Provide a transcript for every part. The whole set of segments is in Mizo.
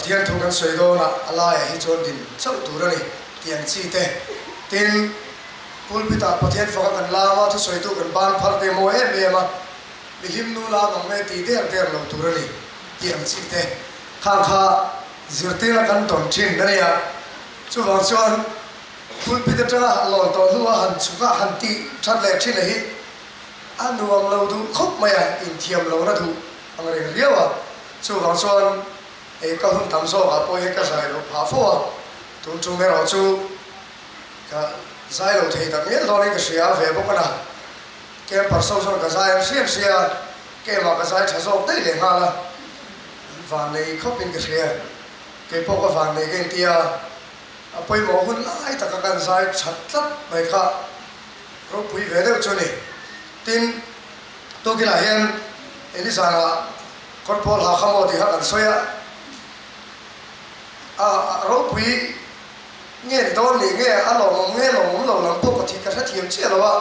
Pathian thu kan sawi dawnah a laiah hi chuan din chauh tur a ni tih ang chi te. Tin, pulpit-ah Pathian faka kan lam a, thusawitu kan ban phar te mawi em em a, mihlim nu lam ang mai ti der der lo tur a ni tih ang chi te khang kha zirtirna kan tawn thin a nia. Chuvang chuan pulpit atanga lawn tawh hnua han chhuk a, han tih that leh thin a hi a nuam lo duh khawp mai a, inthiam lohna duh ang reng riau a. Chuvang chuan hei ka hun tam zawkah pawh hian ka zai loh phah fo a, tun tum erawh chu ka zai lo thei tak mial dawnin ka hria ve bawk a na. Camper so chuan ka zai an hriat hria a, keimah ka zai tha zawk daih leh nghal a, an vannei khawpin ka hria. Keipawh ka vannei ka inti a, a pawimawh hun lai taka kan zai that tlat mai kha ropui ve deuh chu a ni. Tin, tukinah hian Elizana kawr pawl ha kha maw tih kha kan sawi a, a ropui nge ni dawn ni nge a lawmawm nge lawmawm lo lam pawh ka thi ka hrethiam chiah lo a,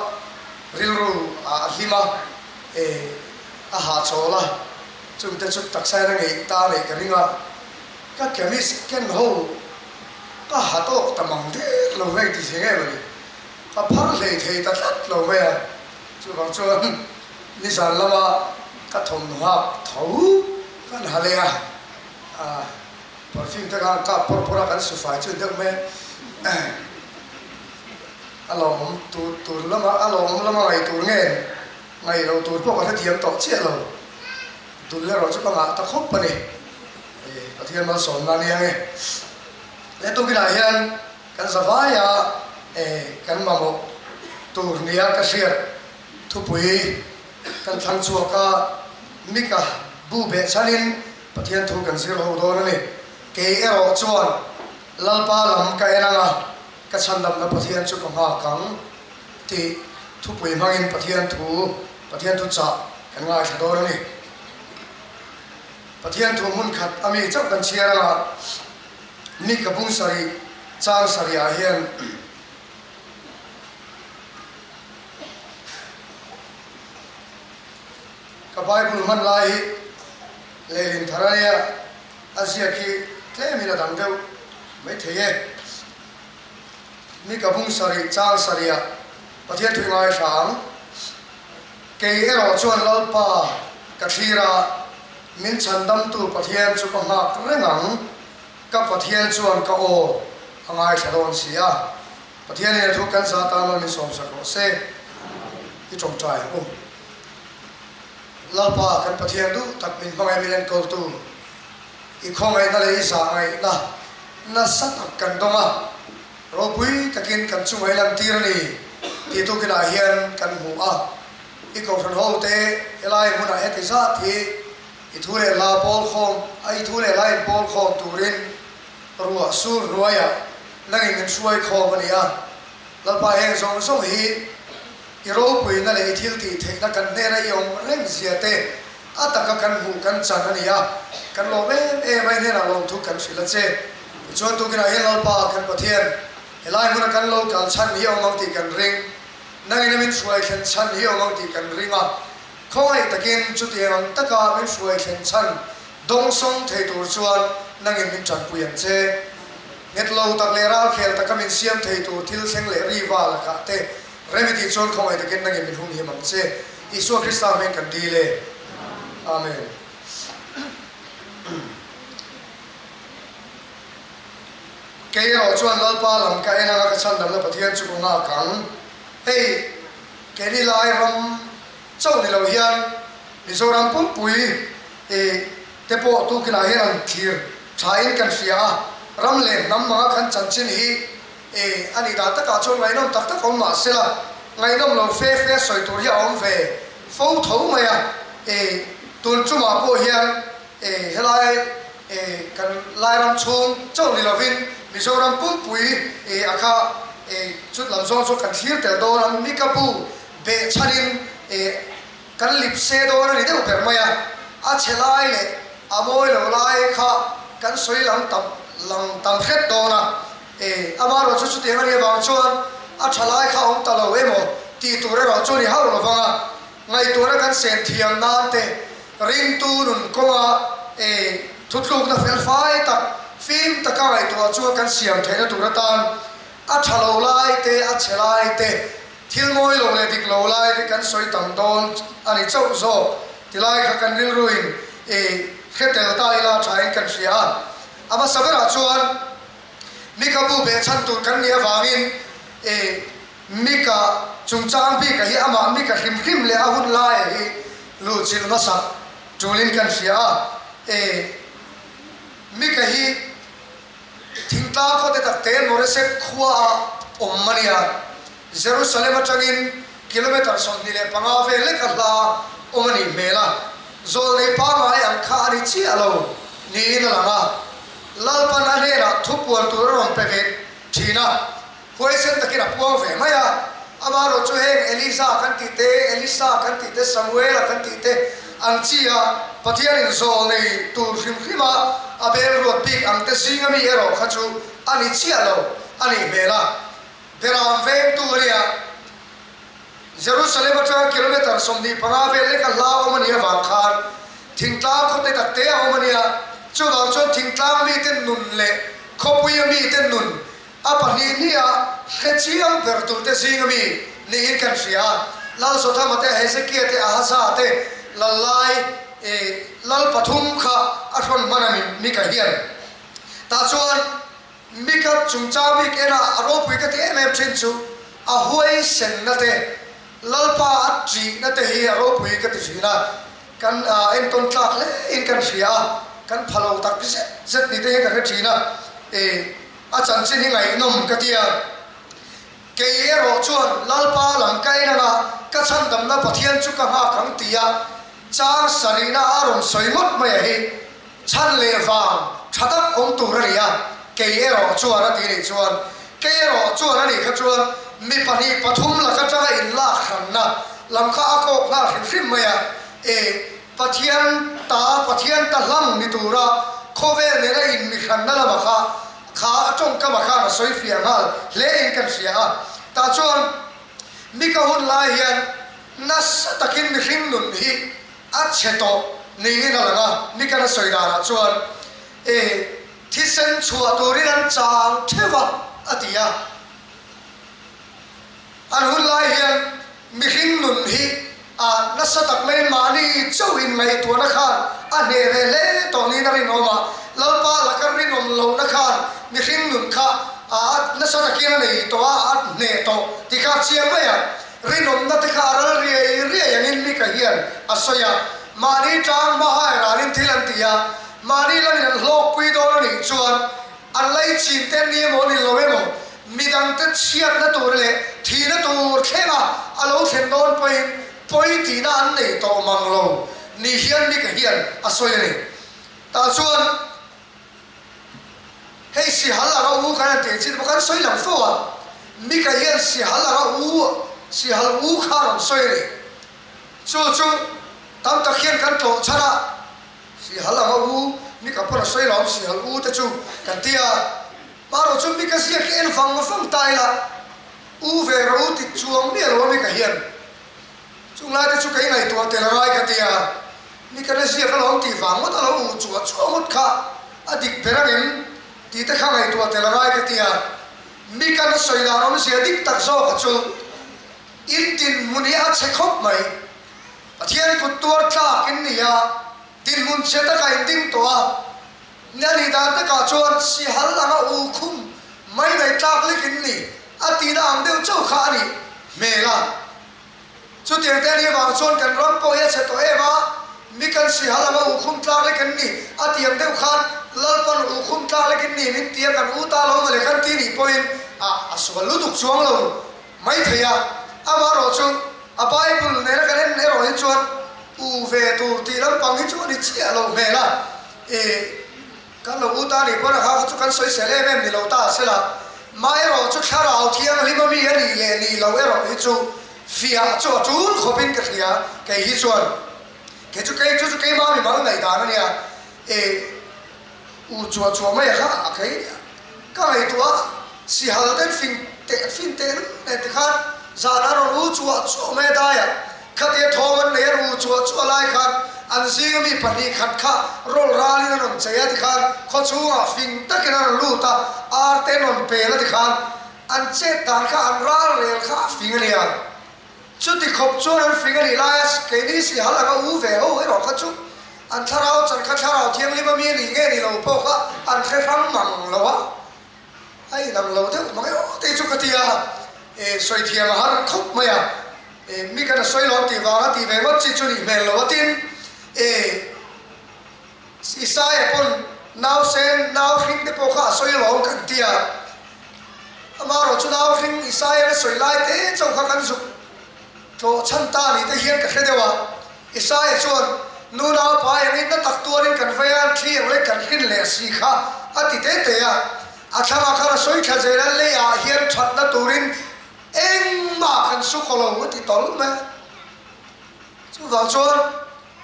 rilru a hlim a, e a hahchawl a, chungte chu taksa in a ngeih ta neih ka ring a, ka chemist ken ho ka ha tawk ta mang der lo hei ti zia nge mawni, ka phar hlei thei ta tlat lo mai a, chuvang chuan nizan lama ka thawmhnaw hak tho kan ha leh a, ah. Perfume te khan kap pawr pawr a kan su fai chu deuh mai a, a lawmawm tur tur lama a lawmawm lama ngaih tur nge ngaih loh tur pawh ka hrethiam tawh chiah lo, dul erawh chu ka ngah ta khawp a ni, Pathian malsawmna a nia nge. He tukinah hian kan zavaia kan mamawh tur nia ka hriat thupui kan thlang chhuak a, Mika bu behchhanin Pathian thu kan zir ho dawn a ni. Kei erawh chuan Lalpa lam ka en ang a, ka chhandamna Pathian chu ka nghak ang tih thupui hmangin Pathian thu, Pathian thu chah kan ngaithla dawn a ni. Pathian thu hmun khat a mi chauh kan chhiar ang a, Mika bung sarih chang sarihah hian, Ka Bible hman lai hi lehlin thar a nia, a ziak hi tlemin a dang deuh mai thei e. Ni ka bung sarih chang sarihah Pathian thui ngai hrang. Kei erawh chuan Lalpa ka thlir a, min chhandamtu Pathian chu ka nghak reng ang, ka Pathian chuan ka aw a ngaithla dawn si a. Pathianin a thu kan za tan a min sawmsak rawh se, i tawngtai ang u. Lalpa kan Pathian duh tak min hmangaih min enkawltu, i khawngaihna leh i zahngaihna nasa tak kan dawng a, ropui takin kan chunga i lantir a ni tih tukinah hian kan hmu a. I kohhran hote helai hmunah heti zat hi i thu leh hla pawl khawm a, i thu leh hla in pawl khawm turin ruah sur hnuaiah nangin min hruai khawm a ni a. Lalpa heng zawng zawng hi I ropuina leh i thil tih theihna kan hnena i awm reng zia te a taka kan hmuh kan chan a ni a, kan lawm em em a, i hnenah lawmthu kan hrilh a che. Tichuan tukinah hian Lalpa kan Pathian, helai hmuna kan lo kal chhan hi a awm ang tih kan ring, nangin a min hruai thlen chhan hi a awm ang tih kan ring a, khawngaih takin chutiang ang taka min hruai thlen chhan dawngsawng thei tur chuan nangin min tanpui ang che. Nghet lo tak leh ralkhel taka min siam thei tur thil thleng leh riva lakah te Remi tih chuan khawngaih takin nangin min humhim ang che. Isua Krista hming kan dil e. Amen. Kei erawh chuan Lalpa lam ka en anga ka chhandamna Pathian chu ka nghak ang. Hei, keini lai ram chauh ni lo hian Mizoram pumpui i te pawh tukinah hian an thlir thain kan hria a, ram leh hnam anga kan chanchin hi E, a nih dan takah chuan ngaihnawm tak tak awm mah sela, ngaihnawm lo fe fe sawi tur hi a awm ve fo tho mai a. E, tun tumah pawh hian e, helai e, kan Lairam chhung chauh ni lovin Mizoram pumpui e, a kha e, chut lam zawng chu kan thlir tel dawn a, Mikabu beh chhanin e, kan lip se dawn a ni deuh ber mai a, a chhe lai leh a mawi lo lai kha kan sawi lang tam lang tam hret dawn a, e amaherawh chu chutiang a nih avang chuan a tha lai kha a awm ta lo emaw tih tur erawh chu a ni hauh lo vang a, ngaihtuahna kan sen thiam nan te ringtu nun kawnga e. Thutlukna felfai tak, fim taka ngaihtuah chuan kan siam theihna tur atan a tha lo lai te, a chhe lai te, thil mawi lo leh dik lo lai te kan sawi tam dawn a ni chauh zawk tilai kha kan rilruin i hre tel ta ila thain kan hria a. A hmasa berah chuan Mika bu behchhan tur kan nih avangin i Mika chungchang bika hi amah Mika hrim hrim leh a hun laia hi luhchilh hmasak tulin kan hria a. I Mika hi thingtlang khawte takte Moresek khuaah awm a nia. Jerusalem atangin kilometre 25 vel lek a hla awm a nih hmel a, zawlnei pangngai ang kha a ni chiah lo niin a lang a. Lalpan a hnenah thupuan tur a rawn pe ve thin a, huaisen takin a puang ve mai a. Amaherawh chu heng Eliza kan tih te, Elisa kan tih te, Samuela kan tih te ang chi a Pathianin zawlnei tur hrim hrima a bel ruat bik ang te zinga mi erawh kha chu a ni chiah lo a nih hmel a. Beram vengtu a nia. Jerusalem atanga kilometre 25 vel lek a hla awm a nih avang khan thingtlang khawte tak te a awm a nia. Chuvang chuan thingtlang mite nun leh khawpuia mite nun a pahnih hniha hre chiang ber turte zinga mi niin kan hria a. Lal Jothama te, Hezekia te, Ahaza te lal lai lal pathum kha a hrawn hman a mi Mika hian. Tah chuan Mika chungchang bik ena a ropui ka ti em em thin chu a huaisenna te, Lalpa a ṭihna te hi a ropui ka ti thin a, kan entawn tlak hle in kan hria a, kan pha lo tak zet zet ni te hian ka hre thin a, e a chanchin hi ngaihnawm ka ti a. Kei erawh chuan Lalpa lam ka en anga ka chhandamna Pathian chu ka nghak ang tia chang sarihna a rawn sawi ngawt mai a hi. Chhan leh vang tha tak awm tur a ni a, kei erawh chuan a ti nih chuan, kei erawh chuan a nih kha chuan mi pahnih pathum laka tanga inlak hranna lam kha a kawk nghal hrim hrim mai a, e Pathian ta Pathian ta hlang ni tura khawvel nena inmi hranna lama kha kha a tawngkama khan a sawi fiah nghal hle in kan hria a, tah chuan Mika hun lai hian nasa takin mihring nun hi A chhe tawh niin a lang a, Nikan a sawi danah chuan e thisen chhuah turin an chang theuh a, a ti a. An hun lai hian mihring nun hi a nasa tak maiin mahni chauhin ngaihtuahna khan a hneh ve hle tawh niin a rinawm a, Lalpa laka rinawm lohna khan mihring nun kha a nasa takin a nei tawh a, a hneh tawh ti kha a chiang mai a. Rinawmna te kha a ral riai riai angin Mika hian a sawi a, mahni tang hma hai ralin thil an ti a, mahni lamin an hlawkpui dawn a nih chuan an laichin te ni emaw ni lo emaw midangte chhiatna tur leh thihna tur thlenga a lo thlen dawn pawhin pawi tihna an nei tawh mang lo ni hian Mika hian a sawi a ni. Tah chuan. Hei sihal anga u kan han tih chin pawh kan sawi lang fo a, Mika hian sihal anga u, sihal u kha a rawn sawi a ni. Chu chu tam tak hian kan tlawh chhan a, sihal anga u, Mika pawn a sawi lo ang sihal u te chu kan ti a. Marawh chu Mika ziak hi en vang vang ta ila, u ve rawh u ti chuang miah lo a Mika hian. Chung lai te chu kei ngaihtuah tel a ngai ka ti a, mi ka la ziak alawm tih vang ngawt a lo u chuah chuah ngawt kha a dik ber angem tih te kha ngaihtuah tel a ngai ka ti a, mi ka la sawi dan awmzia dik tak zawk a chu in dinhmun hi a chhe khawp mai, Pathian kut tuar tlak in ni a, dinhmun chhe takah in ding tawh a, ni a nih dan takah chuan sihal anga u khum mai mai tlak lek in ni a tihna ang deuh chauh kha a nih hmel a. Chutiang te anih avang chuan kan ram pawh hi a chhe tawh em a, mi kan sihal anga uhkhum tlak lek an ni a ti ang deuh khan Lalpan uhkhum tlak lek in ni min ti a kan u ta lo mawle kan ti nih pawhin a a sual lutuk chuang lo mai thei a, amaherawh chu a Bible nena kan en erawh hi chuan u ve tur tih lampang hi chu a ni chiah lo hmel a, i. Kan lo u ta nih pawn a kha kha chu kan sawisel em em ni lo ta a sela, mah erawh chu thlarau thianghlim a mi a nih leh nih loh erawh hi chu fiah chu a tul khawpin ka hria, kei hi chuan kei chu kei chu chu keimah mi mal ngaihdan a nia, e u chuah chuah mai a kha a kei ka ngaihtuah a, sihal ten fing teh fin teh lul nen tikhan zan an rawn u chuah chuah mai a daiah khatia thawm an nei an u chuah chuah lai khan. An zinga mi 2 khat kha rawl ralin a rawn chei a tikhan khaw chhungah fing takin a rawn lut a, ar te an rawn pel a tikhan an chet dan kha an ral rel kha a fing a nia. Chuti khawp chuan an fing a nih laia keini sihal anga u ve ho erawh kha chu an thlarau chan kha thlarau thianghlim a mi a nih nge ni lo pawh kha an hre hrang mang lo a, a inang lo deuh mang e aw tih chu ka ti a, e sawi thiam a har khawp mai a, e mi kan a sawi lo tih vanga tih ve ngawt chi chu nih hmel lo a tin e Isaia pawn nausen nau hring te pawh kha a sawi alawm kan ti a, amaherawh chu nau hring Isaia a sawi lai te chauh kha kan zuk tlawh chhan ta ni te hian ka hre deuh a. Isaia chuan, Nu naupa engin na tak tuarin kan vei a, thli ang lek kan hrin leh si kha a ti te te a. A thlangah khan a sawi thla zel a, leiah hian thatna turin engmah kan su khaw lo a ti tawlh mai a. Chuvang chuan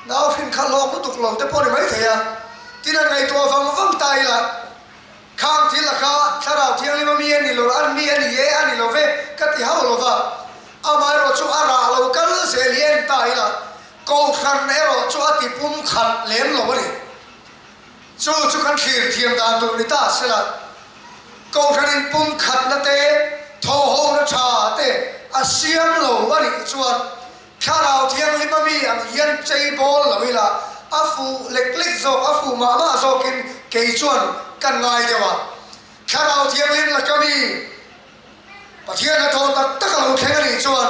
nau hrin kha hlawk lutuk lo te pawh ni maithei a, tin an ngaihtuah vang vang ta ila, khang thil a kha Thlarau Thianghlim a mi a ni lo, an mi a ni e a ni lo ve ka ti hauh lo va, amaherawh chu a rah lo kal zel hi en ta ila, Kohhran erawh chu a ti pum khat lem lo a ni. Chu chu kan thlir thiam dan tur ni ta sela, Kohhranin pum khatna te, thawhhona tha te a siam lo a nih chuan Thlarau Thianghlim a mi ang hian chei bawl lo ila, a fuh lek lek zawk, a fuh mah mah zawkin kei chuan kan ngai deuh a. Thlarau Thianghlim laka mi Pathian hnathawh tak tak a lo thleng a nih chuan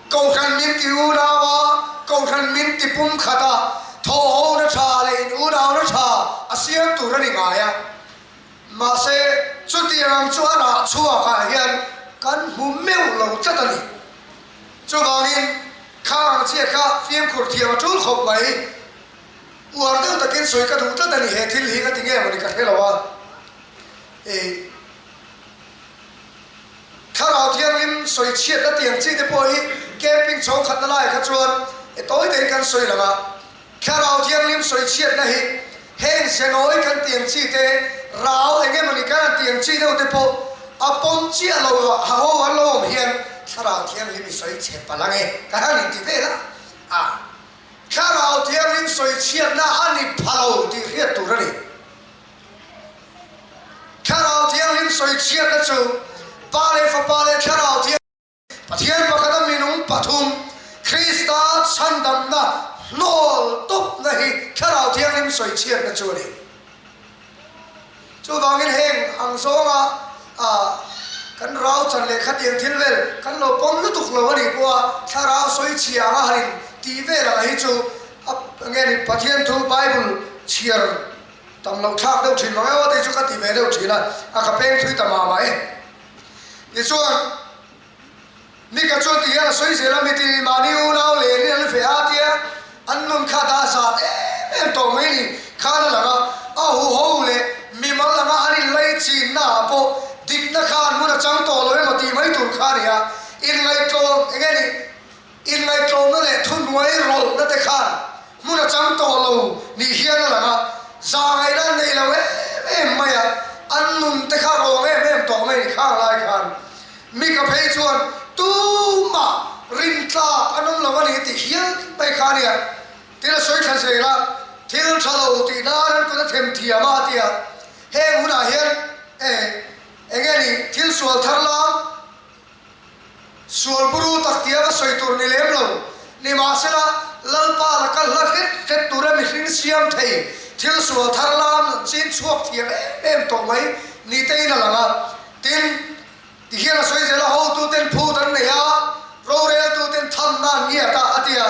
Kohhran min ti unau a, Kohhran min ti pum khat a, thawhhona tha leh in unauna tha a siam tur a ni ngai a. Mahse, chutiang ang chu a rah chhuakah hian kan hmu meuh lo tlat a ni. Chuvangin, khang ang chiah kha fimkhur thiam a tul khawp mai. Uar deuh takin sawi ka duh tlat a ni, he thil hi ka ti nge mawni ka hre lo a. Ih, Thlarau Thianghlim sawi chhiatna tiang chi te pawh hi camping chhawng khatna laiah kha chuan e tawi tein kan sawi lang a. Thlarau Thianghlim sawi chhiatna hi heng senawi kan tiang chi te, rau eng emawni kan han tiang chi deuh te pawh a pawm chiah lo a ha ho an lo awm hian Thlarau Thianghlim i sawi chhe palh ang e ka han inti vel a. A Thlarau Thianghlim sawi chhiatna a ni pha lo tih hriat tur a ni. Thlarau Thianghlim sawi chhiatna chu Pa leh Fapa leh Thlarau Thianghlim Pathian pakhata minung pathum, Krista chhandamna hnawl tawpna hi Thlarau Thianghlim sawi chhiatna chu a ni. Chuvangin heng ang zawnga kan rau chan leh khatiang thil vel kan lo pawm lutuk lo a nih pawha Thlarau sawi chhia anga han in tih vel ang hi chu a nge ni Pathian thu Bible chhiar tam loh thlak deuh thin mang emaw tih chu ka ti ve deuh thin a, a ka peng thui ta mah mah e. Tichuan, Nika chuan ti hian a sawi zel a, Mitin mahni unau len in an feh a tia an nun kha dah zat em em tawh mai ni khan a lang a, a huho leh mimal anga an inlai chinna ah pawh dikna kha an hmun a chang tawh lo emaw tih mai tur kha a ni a, inngaihtlawm eng nge ni Inngaihtlawmna leh thuhnuai rawlhna te khan hmun a chang tawh lo nih hian a lang a, zahngaihna an nei lo em em mai a, an nun te kha rawng em em tawh mai ni khang lai khan. Mika phei chuan tumah rintlak an awm lo a ni tih hial mai kha a nia. Thil a sawi thla zel a, thil tha lo tih nan an kut a them thiam a a ti a, heng hunah hian eng nge ni thil sual thar lam, Sual buru tak tia va sawi tur ni lem lo. Nimahsela, Lalpa laka hla hret hret tura mihring siam thei thil sual thar lam chin chhuak thiam em em tawh mai ni tein a lang a. Tin, ti hian a sawi zel a, hotuten phut an nei a, roreltuten thamna an ngiat a, a ti a.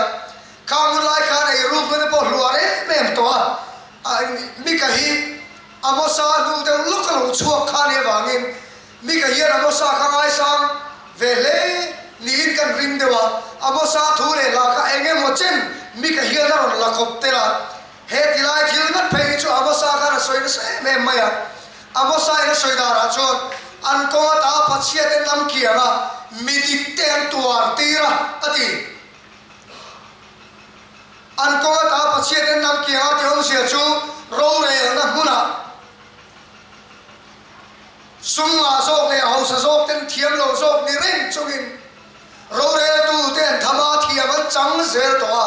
Khang hun lai khan ei rukna te pawh hluar em em tawh a, Mika hi Amosa hnu deuh lawk a lo chhuak kha nih avangin Mika hian Amosa kha ngaisang ve hle niin kan ring deuh a, Amosa thu leh hla kha eng emaw chen Mika hian a rawn la kawp tel a. He tilai thil ngat phei hi chu Amosa khan a sawi nasa em em mai a. Amosa in a sawi danah chuan an kawng ata pachhiat en lam kiang a, mi dik te an tuar tir a, a ti. An kawng ata pachhiat en lam kiang a tih awmzia chu rorelna hmunah, Sum ngah zawk leh hausa zawk ten thiam lo zawk ni reng chungin roreltu te an tham a, thiam an chang zel tawh a.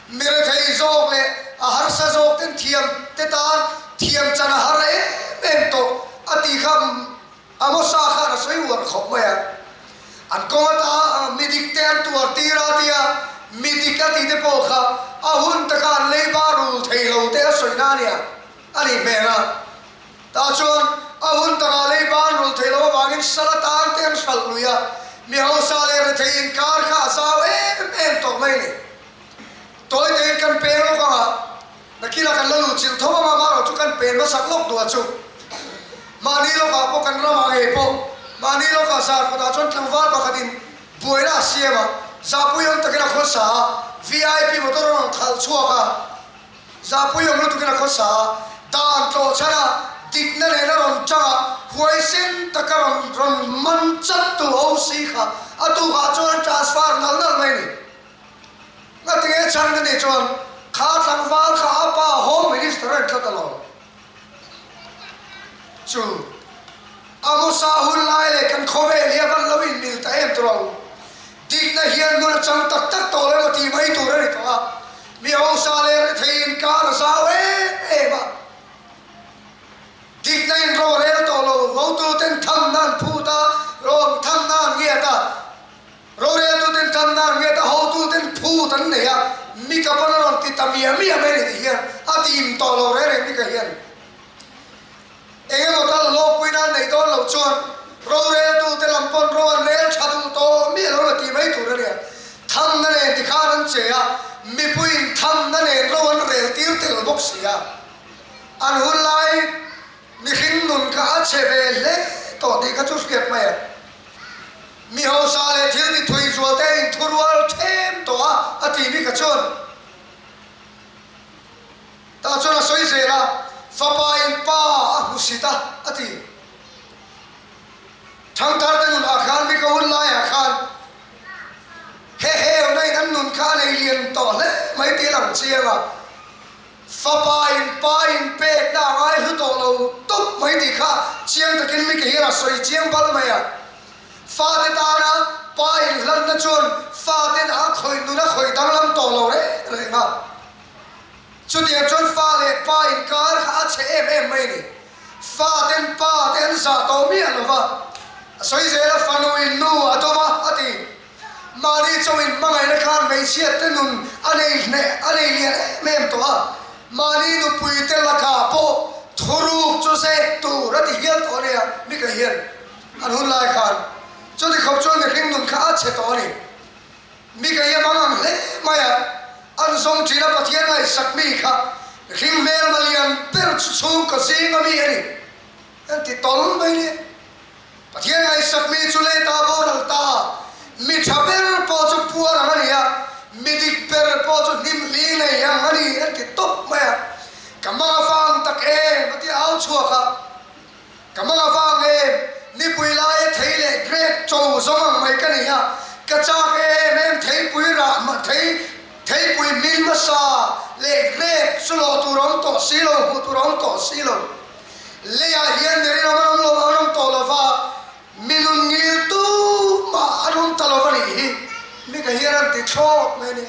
Mi rethei zawk leh a harsa zawk ten thiam te tan thiam chan a har em em tawh a tih kha Amosa khan a sawi uar khawp mai a. An kawng ata mi dik te an tuar tir a tia mi dik a tih te pawh kha a hun taka an leiba rul thei lo te a sawi na ania a nih hmel a. Tah chuan a hun takah leiba an rul thei lo avangin sal atan te an hralh lui a, mi hausa leh rethei inkar kha a zau em em tawh mai a ni. Tawi tein kan peng lawk ang a, nakinah kan la luh chilh tho ang a, amaherawh chu kan pen hmasak lawk duh a chu. Mahni lawkah pawh kan ramah ngei pawh mahni lawkah zar kawtah chuan tlangval pakhatin buaina a siam a, zahpui awm takin a khawsa a, VIP motor a rawn khalh chhuak a. Zahpui awm lutukin a khawsa a, dan tlawh chhan a, dikna nen a rawn chang a, huaisen taka rawn rawn man chat tu OC kha a tukah chuan a transfer nalh nalh mai a ni. Ngatinge chhan ka nih chuan kha tlangval kha a pa Home Minister a intlat alawm. Chu Amosa hun lai leh kan khawvel hi a van lo inmil ta em tur ang. Dikna hian hmun a chang tak tak tawh lo emaw tih mai tur a ni tawh a, mi hausa leh rethei inkar a zau em em a. Dikna in ro a rel tawh lo, hotuten thamna an phut a, rawn thamna an ngiat a, roreltuten thamna an ngiat a, hotuten phut an nei a, mi ka pawn a rawn ti ta miah miah mai a ni tih hian a tim tawh lo reng reng mi ka hian. Eng emaw tal hlawkpui nan neih dawn loh chuan roreltute lam pawn ro an rel tha duh tawh miah lo la tih mai tur a nia. Thamna nen tikhan an che a, mipuiin thamna nen ro an rel tir tel bawk si a. An hun lai mihring nun kha a che ve hle tawh tih kha chu hriat mai a. Mi hausa leh thil ti thui zual te inthurual them tawh a, a ti bik a chuan. Tah chuan a sawi zel a, Fapa in pa a hmu sit a, a ti. Thangthar te nunah khan mi ka hun laiah khan he heuna in an nun kha a nei lian tawh hle mai tih a lang chiang a, Fapa in pa in pekna a ngai hlu tawh lo tawp mai tih kha chiang takin mi ke hian a sawi chiang bal mai a. Fate tana pa in hlanna chuan faten a khawih nun a khawih danglam tawh lo reng reng a. Chutiang chuan fa leh pa inkar kha a chhe em em mai a ni. Fa ten pa te an zah tawh miah lo va, a sawi zel a, fanu in nu a dawm a, a ti. Mahni chaw in hmangaihna khan hmeichhiat te nun a nei hneh a nei lian em em tawh a, mahni nupui te lakah pawh thuruk chu zek tur a ti hial tawh a nia, Mika hian an hun lai khan chuti khawp chuan mihring nun kha a chhe tawh a ni. Mi ka iam ang ang hle mai a, an zawng ṭhin a Pathian ngaihsak mi kha mihring hmelma lian ber chu chhungkaw zinga mi a ni an ti tawl mai nia. Pathian ngaihsak mi chu leta boral ta, mi ṭha ber pawh chu puar ang a ni a, mi dik ber pawh chu hnim hli nei ang a ni an ti tawp mai a. Ka mang a vang tak em a ti au chhuak a. Ka hmang avang em, nipui laia thei leh grape cho zawng ang mai ka ni a, ka chak em em theipui rah hma thei theipui hmin hmasa leh grape chu lawh tur a awm tawh si lo, hmuh tur a awm tawh si lo. Leiah hian mi rinawm an awm lo an awm tawh lo va, mi nun ngil tumah an awm ta lo va nih hi mi ka hian an ti thlawt mai a ni.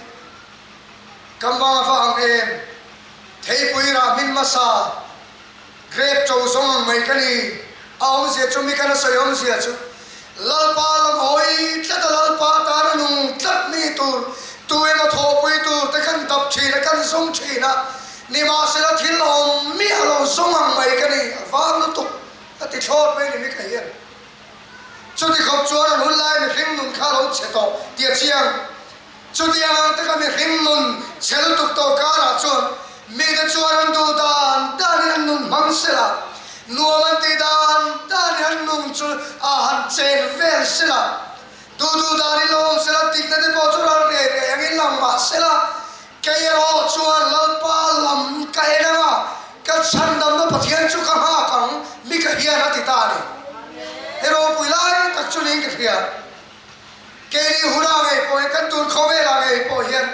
Ka hmang avang em, theipui rah hmin hmasa. Grape cho zawng ang mai ka ni. A awmzia chu mi kan a sawi awmzia chu Lalpa lam hawi tlat a Lalpa tana nung tlat mi tur tu emaw thawhpui tur te kan dap thin a kan zawng thin a nimahsela thil awm miah lo zawng ang mai ka ni a var lutuk a ti thlawt mai ni mi ka hian chuti khawp chuan an hun lai mihring nun kha a lo chhe tawh tih a chiang. Chutiang ang taka mihring nun chhe lutuk tawh karah chuan mite chuan an duh dan danin an nun hmang sela, nuam an tih dan danin an nun chu a han chen vel sela, duh duh danin lo awm sela, dikna te pawh chu ral riai riai angin lang mah sela, kei erawh chuan Lalpa lam ka en ang a, ka chhandamna Pathian chu ka nghak ang, Mika hian a ti ta a ni. He ropui lai tak chu niin ka hria. Keini hunah ngei pawh hian, kan tun khawvelah ngei pawh hian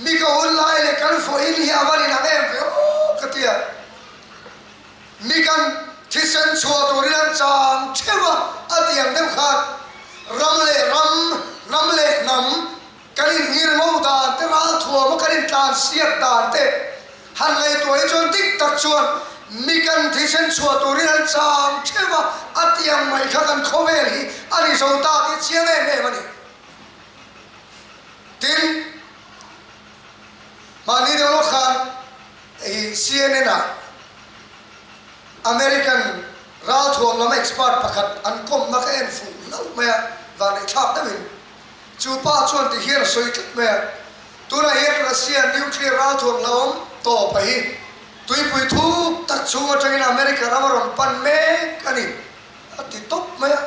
mi ka hun lai leh kan vawiin hi a van inang em ve aw ka ti a. Mi kan thisen chhuah turin an chang theuh a, a ti ang deuh khan ram leh ram, hnam leh hnam kan inngir ngo dan te ral thuam. Ralthuama kan intlan siak dan te han ngaihtuah hi chuan dik tak chuan mi kan thisen chhuah turin an chang theuh a, a ti ang mai kha kan khawvel hi a ni zo ta tih chiang em em a ni. Tin, mahni deuh lawk khan hei CNN ah American ralthuam lam expert pakhat an kawmna kha en fuh hlauh mai a, vanneihthlak deuhin Chu pa chuan ti hian a sawi tlat mai a, Tunah hian Russia nuclear ralthuam hlauhawm tawpa hi tuipui thuk tak chhung atangin America ram a rawn pan mek a ni, a ti tawp mai a.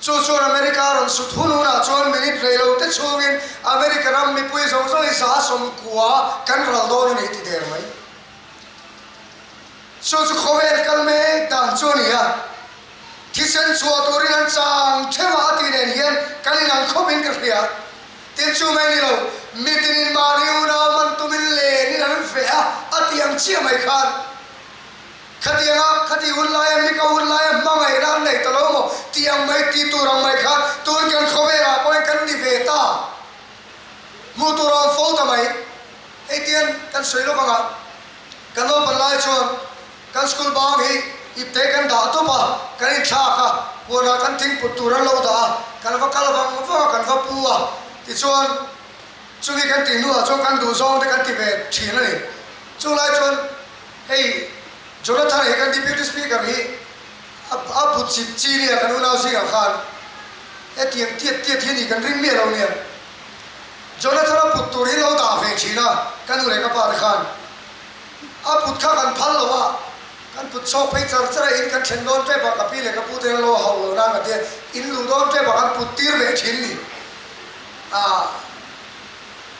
Chu chuan America a rawn sut hun hunah chuan minute rei lo te chhungin America ram mipui zawng zawng hi 190 kan ral dawn a ni ti der mai. Chu chu khawvel kal mek dan chu a ni a. Thisen chhuah turin an chang theuh a a tih nen hian kan inang khawpin ka hria. Tin chu mai ni lo, mitinin mahni unau man tumin lenin an veh a, a tih ang chiah mai khan khatianga khati hun laia mika hun laia hmangaihna an nei ta lo maw tih ang mai tih tur ang mai khan tun kan khawvelah pawhin kan ni ve ta. Hmuh tur a awm fo ta mai. Hei tian kan sawi lawk anga kan naupan lai chuan Kan school bang hi ipte kan dah tawp a, kan inthlak a, huanah kan thingput tur an lo dah a, kan va kal vang vang a, kan va pu a, tichuan chumi kan tih hnuah chuan kan duh zawng te kan ti ve thin a ni. Chulai chuan hei Jonathan hi kan Deputy Speaker hi a a bu chip chi nia kan unau zingah khan hetiang tiat tiat hi a ni kan ring miah lo nia. Jonathan a put tur hi lo dah ve thin a, ka nu leh ka pa te khan. A put kha kan phal lo a, kan put chhuak phei char char a, in kan thlen dawn tep a, ka pi leh ka pu te an lo hauh lo nan a tia, in luh dawn tep a kan put tir ve thin ni. A,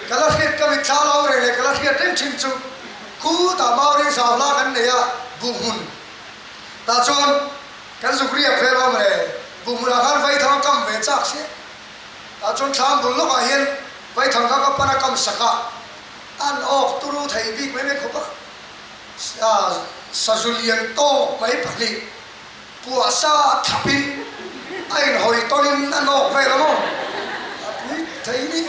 ka la hriat ka mitthla lo reng leh ka la hriat reng thin chu khutah Mauring zau hla kan nei a, buh hmun tah chuan kan zuk riak vel awm le, buh hmunah khan vaithang a kam ve chak sia, tah chuan thlam bul lawkah hian vaithang kha ka pan a kam sak a, An awk turu thei bik mai mai khawp a, sazu lian tawk mai pahnih puah sa thapin a inhawi tawnin an awk vel a maw? A pui thei ni.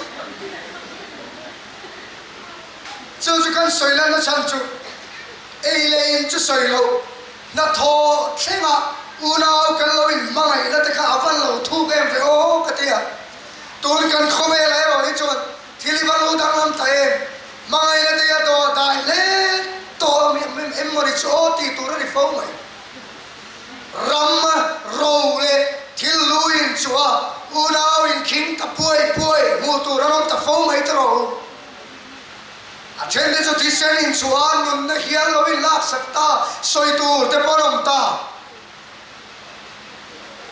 Chu chu kan sawi lanna chhan chu ei leh in chu sawi loh hnathawh thlengah unau kan lo inhmangaihna te kha a van lo thuk em ve aw ka ti a, tun kan khawvelah erawh hi chuan Thil i va lo danglam ta em? Hmangaihna te a dawh dai hle tawh a em mawni chu aw tih tur a ni fo mai. Ram ro leh thil lu in chu a unau in khing ta puai puai hmuh tur an awm ta fo mai ta rawh u. A then te chu thisen in chu a nunna hial lo in laksak ta sawi tur te pawh an awm ta.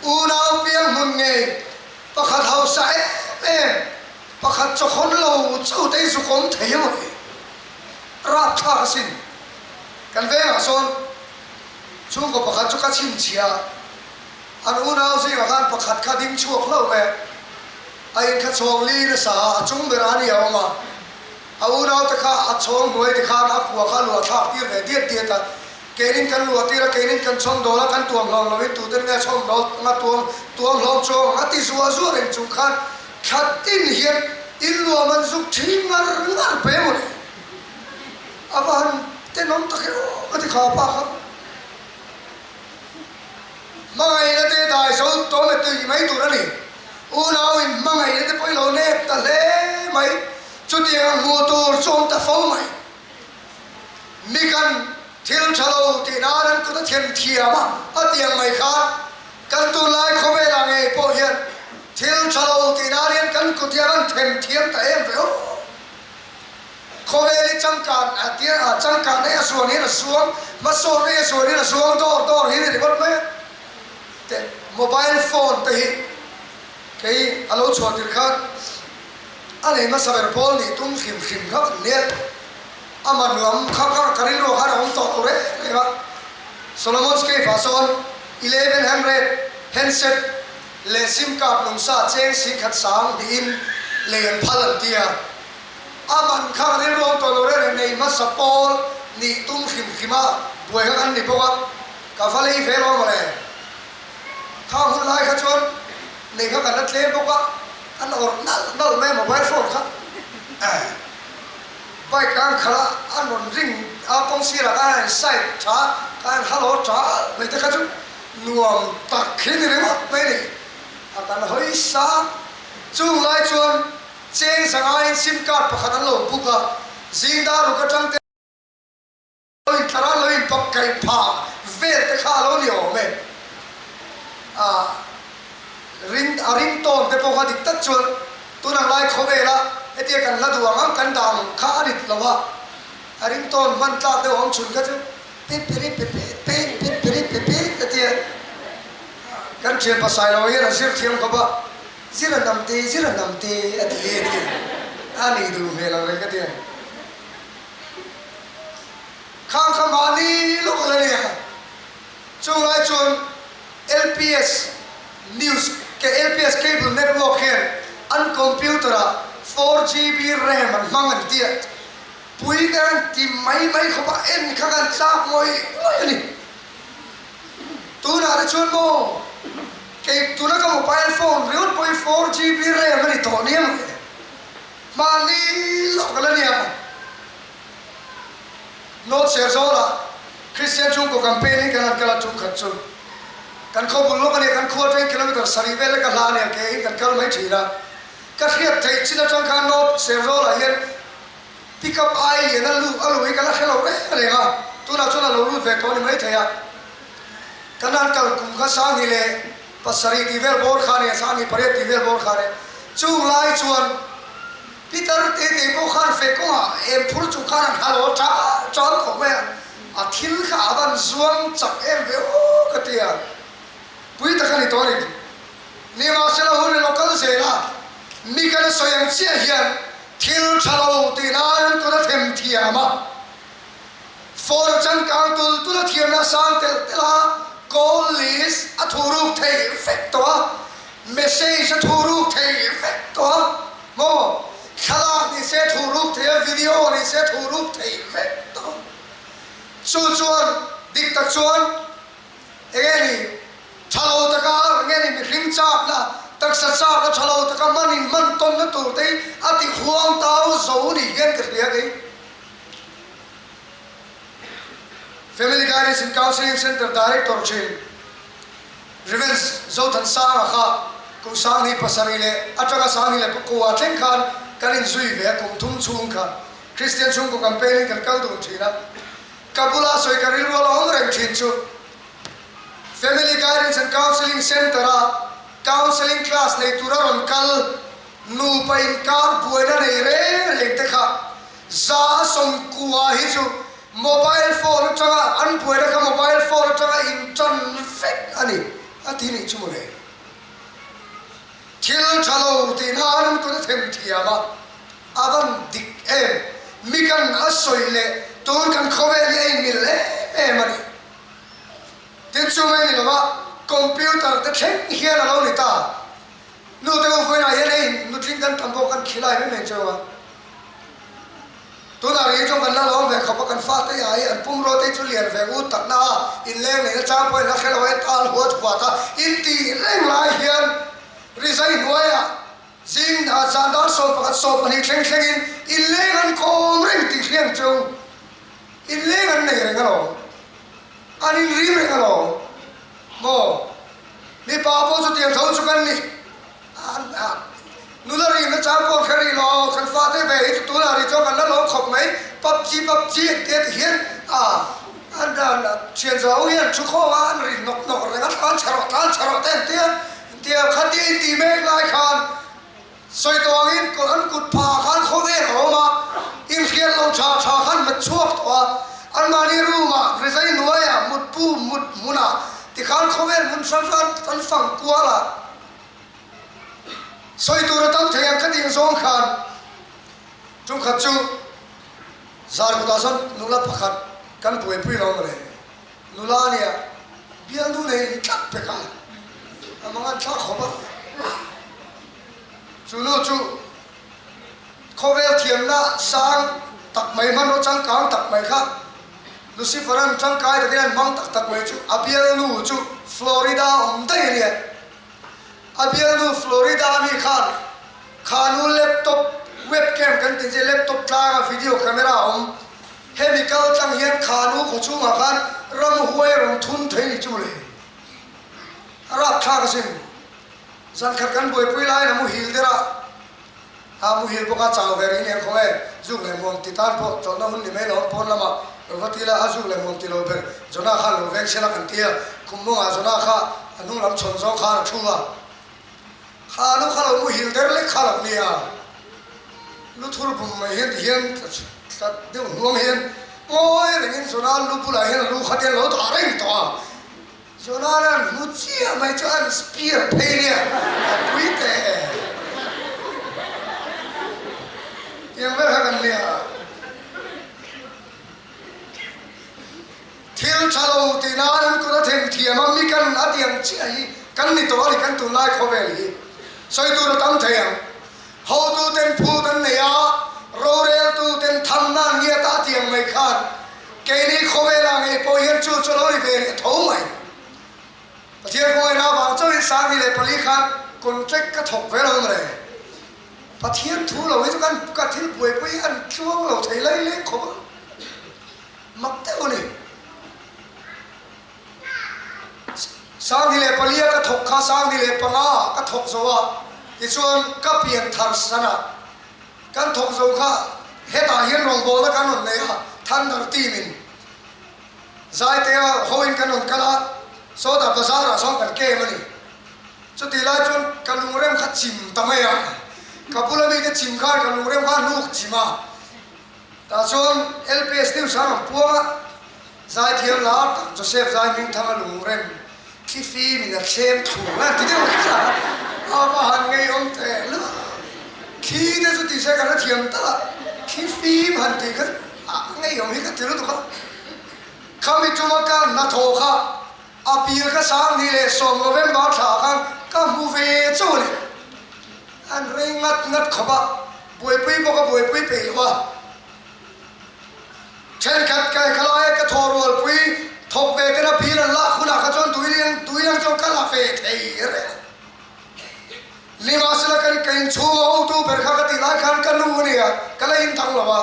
Unau piang hmun ngei pakhat hausa em em Pakhat chawkhawn lo chu te hi zuk awm thei emaw ni? Rapthlak asin. Kan vengah sawn chhungkaw pakhat chu ka chhinchhiah a, an unau zingah khan pakhat kha ding chhuak hlauh mai a, a inkha chhawng li nasa a, a chung berah a ni a awm a, a unaute kha a chhawng hnuai ti khan a kua kha a luah thlak tir ve diat diat a, Keinin kan luah tir a, keinin kan chhawm dawl a, kan tuam hlawm loin tuten nge chhawm dawl anga tuam tuam hlawm chuang ang a ti zuah zuah reng chung khan thla tin hian in luam an zuk thin ngar ngar pe maw le? A va han tenawm tak e aw ka ti kha pa kha. Hmangaihna te dai zo tawm e tui mai tur a ni. Unau in hmangaihna te pawh i lo nep ta hle mai. Chutiang a hmuh tur chu awm ta fo mai. Mi kan thil tha lo tih nan an kut a then thiam a, a ti ang mai khan kan tunlai khawvelah ngei pawh hian thil tha lo tih nan hian kan kut hian an them thiam ta em ve aw. Khawvel hi changkan a tia a changkan ei a suan hian a suang, hmasawn ei a suan hian a suang dawr dawr hi a ni ringawt mai a. Te mobile phone te hi kei a lo chhuah tir khan A nei hmasa ber pawl nih tum hrim hrim kha kan nia. A man lam kha kha ka rilru khan a awm tawh lo reng reng a. Solomon's Cave ah sawn 1100 handset leh sim card nungsa cheng 10,000 sang tiin lei an phal an ti a. A man kha ka rilru a awm tawh lo reng reng nei hmasa pawl nih tum hrim hrim a buai kha kan ni bawk a. Ka va lei ve lo mawle. Kha hun lai kha chuan nei kha kan la tlem bawk a, an awrh nalh nalh mai a mobile phone kha. Bike an khalh a, an rawn ring a, kawng sirah khan a in side tha a, khan hello tha mai te kha chu nuam tak hi ni ringawt mai a ni. A kan hawi sang. Chung lai chuan cheng zangaiin sim card pakhat an lo book a, zing dar ruk atang te lo in tlar a, lo in pak kaih phah vel te kha a lo ni awm e. A ring a ring tawn te pawh kha dik tak chuan tun ang lai khawvela hetia kan hla duh ang ang kan dah ang kha a rit lo a, a ring tawn hman tlak deuh awm chhun kha chu pip piri pe pe pip pip piri pe pe a tia. Kan thian pasai lo hian a zir thiam khawp a, zir a nam te, zir a nam te a ti e ti a nih duh hmel ang reng ka ti a. Khang kha mahni lawk a la ni a, chung lai chuan LPS News ke LPS Cable Network hian an computer ah 4GB RAM an hmang an ti a, pui ka han ti mai mai khawp a, en kha kan chak ngawih ngawih a ni. Tunah te chuan maw kei tuna ka mobile phone ringawt pawh hi 4GB RAM a ni tawh nia maw le. Mahni lawk a la nia. North Serzawl-ah Kristian chhungkaw campaign hi kan han kal a tum khat chu kan khaw bul lawk a nia, kan khua atangin kilometre sarih vel lek a hla a nia, ke in kan kal mai thin a. Ka hriat theih chin atang khan North Serzawl-ah hian Pick up ai lian a luh a luh hi ka la hre lo reng reng a, tunah chuan a lo lut ve tawh a ni maithei a. Kan han kal kum kha Sanghi leh pasarih tih vel bawr kha a ni a, Sanghi pariat tih vel bawr kha a ni. Chung lai chuan Peter tete pawh khan feh kawngah em phur chung khan an halo a tan khawp mai a, a thil kha a van zuang chak em ve aw ka ti a, pui tak a ni tawh a ni. Nimahsela hun a lo kal zel a, mi kan sawi ang chiah hian thil tha lo tih nan an kut a them thiam a, phone a changkang tul tul a thiamna a sang telh telh a, call list a thuruk theih vek tawh a, message a thuruk theih vek tawh a, maw thlalak ni se thuruk theih a, video ni se thuruk theih vek tawh a, chu chuan dik tak chuan Enge ni tha lo taka enge ni mihring chakna, taksa chakna tha lo taka hman in hman tawnna tur te hi a ti huang tau zo ni hian ka hria kei. Family Guidance and Counselling Centre Director thin Rev. Zothansanga kha kum 20 leh atanga 21 thleng khan kan inzui ve a kum thum chhung kha Kristian chhungkaw campaign in kan kal dun thin a. Ka bula sawi ka rilru a lo awm reng thin chu Family Guidance and Counselling Centre-a counselling class nei tura rawn kal nupa inkar buaina nei reng reng te kha 190 hi chu mobile phone atanga an buaina kha mobile phone atanga intan vek a ni a ti nih chu mawle. Thil tha lo tih nan an kut a them thiam a. A van dik em? Mi kan a sawi leh tun kan khawvel hi a inmil em em a ni. Tin chu mai ni lova computer te thleng hian a lo ni ta. Nu te u vawiinah hian hei nutling kan tam pawh kan khilai mai mai cheu a. Tunah rih chuan kan la lawm ve khawp a, kan fate ah hi an pumrua te chu lian ve ut tak na a, inleng neihna chang pawhin la hre lo a, en tal huat huat a, intih reng lai hian rizai hnuaiah Zing ah zan dar 11 12 thleng thlengin inleng an kawm reng tih hriang chu inleng an nei reng alawm, an inrim reng alawm maw? Mipa pawh chutiang tho chu kan ni, nula rimna chang pawh hre rih lo, kan fate ve hi chu tunah rih chuan kan la lawm khawp mai, PUBG PUBG an tia ti hian a an thian zo hian thu khawm a an ri nawk nawk reng a, tlan chhe rawh tlan chhe rawh te an tia. Tia khati tih mek lai khan sawi tawh angin an kut phah khan khawvel a awm a, inhriat lo tha tha khan met chhuak tawh a, anmahni room ah rizai hnuaiah mutpu mut hmunah tikhan khawvel hmun hrang hrang an fang kual a, sawi tur a tam thei ang ka tih zawng khan tumkhat chu zar kutah sawn nula pakhat kan buaipui lo mawle. Nula nia bialnu nei ni tlat pek a, a mangan thlak khawp a. Chu nu chu khawvel thiamna sang tak mai hmanraw changkang tak mai kha Lucifer-a'n tangkai takin an hmang tak tak mai chu a bialnu chu Florida awm daih a nia. A bialnu Florida mi khan kha nu laptop webcam kan tih. Hemi che laptop tlanga video camera a awm. Hemi kal tlang hian Khanu khaw chhungah khan ramhuai a rawn thun thei ni chu le. A rapthlak asin. Zan khat kan buaipui laiin a muhil der a, a muhil bawk a chau ve rih nen khaw nge zuk leh muam ti tan pawh chawlhna hun ni mai lo pawn lamah lo va ti la a zuk leh muam ti lo ber Jonah khan lo veng sela kan ti a, khum mawngah Jonah kha a hnung lam chhawn zawng khan a thu a. Kha nu kha lo muhil der lek kha lo nia, lu thur bum mai hian ti hian tla deuh hnuang hian ngawi rengin Jonah lu bulah hian a lu kha te an lo dah reng tawh a. Jonah an hmu chiah mai chu an spear phei nia, a pui teh e. Tiang vel kha kan nia. Thil tha lo tih nan an kut a them thiam a, mi kan a tiang chiah hi kan ni tawh a ni, kan tunlai khawvel hi sawi tur a tam thei ang. Hotu ten phut an nei a, roreltu ten thamna an ngiat a a tiang mai khan keini khawvelah ngei pawh hian chu chu a lo ni ve leh tho mai. Pathian khawngaihna avang chauhin 2004 khan contract ka thawk ve lo mawle. Pathian thu lo hi chu kan ka thil buaipui an tluang lo thei lai leng khawp a. Mak deuh a ni. 2004 a ka thawk kha 2005 ah ka thawk zo a, tichuan ka pian thar san a, kan thawk zo kha hetah hian rawngbawlna kan rawn nei a, Thunder team in Zaitea hoin kan rawn kal a, sawtah bazar ah sawn kan kem a ni. Chutih lai chuan ka lungrem kha chim ta mai a, ka bula mite chim khan ka lungrem kha a hnuk chim a. Tah chuan LPS News ah rawn puang a, Zaithiam lar tak Joseph Zai Hmingthanga lungrem thli fim in a thlem thlu a ti deuh kher a, a va han ngeiawm teh luah. Thli te chu tih se ka hrethiam tal a, thli fim han tih kha a ngeiawm hi ka ti lutuk a. Khami tuma ka hnathawh kha a pil ka 2010 November thla ah khan ka hmu ve chauh a ni. An rei ngat ngat khawp a, buaipui bawk a buaipui peih lo a. Thenkhat kai kha laia ka thaw rualpui thawk ve ten a bil an lak hunah kha chuan tui tui ang chuan ka la ve thei reng a. Nimahsela ka ka inchhung a hotu ber kha ka tih lai khan ka nu a nia, ka la indang lo a,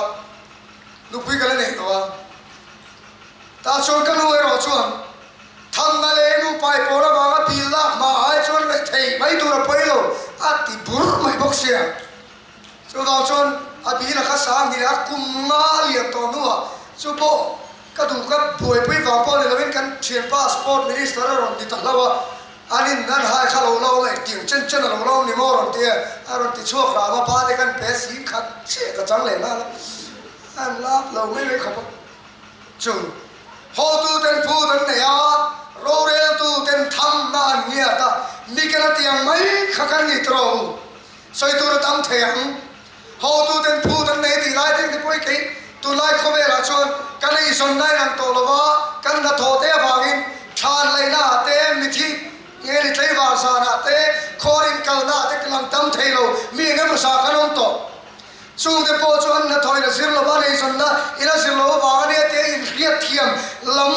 nupui ka la nei lo a. Tah chuan ka nu erawh chuan Thamna leh nu pai pawl avanga bil lak hma ai chuan reh thei mai tur a pawi lo a ti bur mai bawk sia. Chuvang chuan a bil a kha sang ni leh a kum nga a lian tawh hnuah chu pawh ka duh ka buaipui vang pawh ni lovin kan thianpa Sport Minister a rawn ti ta hlauh a, an in an hai kha lo la awm e, tiang chen chen a lo la awm ni maw a rawn ti e, a rawn ti chhuak ram a, pa te kan pe si khat chiah ka chang leh nghal a, an lak lo mai mai khawp a. Chu hotuten phut an nei a, roreltuten thamna an ngiat a, Mikela tiang mai kha kan ni tawh u, sawi tur a tam thei ang. Hotuten phut an nei tih lai deng te pawh hi kei tunlai khawvelah chuan kan eizawnna in ang tawh lo va, kan hnathawh te avangin thlan laihna ah te, mithi nge ni tlaivar zanah te, khawrin kalna ah te lang tam thei lo, mi engemaw zah kan awm tawh. Chungte pawh chu an hnathawhin a zir lo va, neizawnna in a zir lo avang a nia tia inhriatthiam lam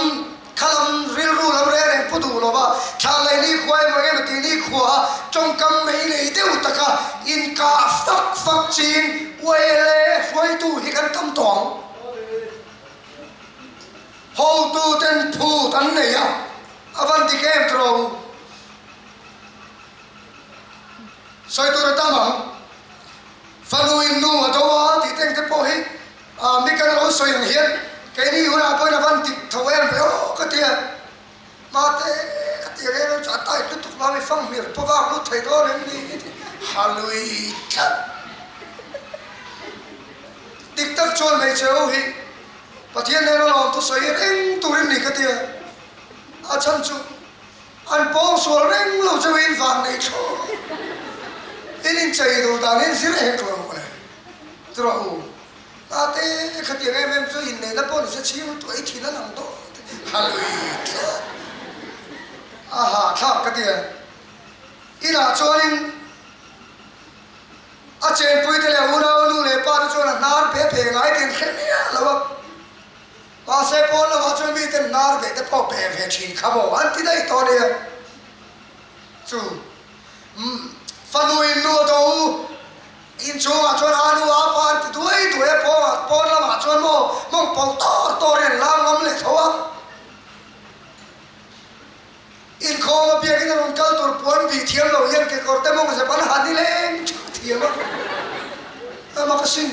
kha lam rilru lam reng reng pu duh lo va, thla lei nikhua emaw eng emaw tih nikhua a tawngkam mai nei deuh taka inkah fak fak chin uaile hruaitu hi kan tam tawh ang. Hotuten phut an nei a, a van dik em tawh u. Sawi tur a tam ang. Fanu in nu a do a tih teng te pawh hi mi kan lo sawi ang hian keini hunah pawhin a van dik tho em ve aw ka ti a, mate ka ti ang em em chu a tight lutuk vang i fanghmir pawh vak lut thei dawn em ni hi ti ha lui tlat. Dik tak chuan hmeichhe ho hi Pathian nen a lawm thusawi reng turin ni ka ti a, a chhan chu An pawng sual reng lo chu in van nei thlawh in inchei duh dan in zir hek lo mawle. Churaw u, tate khatiang em em chu inneihna pawh nise chhing lutuk ei thin a lang dawn te ha lui tlat a hahthlak ka ti a. Inah chuanin a chenpuite leh unau nu leh pa te chuan a hnar pe pe ngai tih an hre miah lo a. Mahse pawn lamah chuan miten hnar beh te pawh beh ve thin kha maw an ti daih tawh nia. Chu fanu in nu a do u, inchhungah chuan a nu a pa an ti duai. pau tawr tawrin an lam ngam leh tho a. Inkhawm a biakin a rawn kal tur puan bih thiam lo hian kekawr te mawng zep an ha nileng theuh thiam a, a mak asin.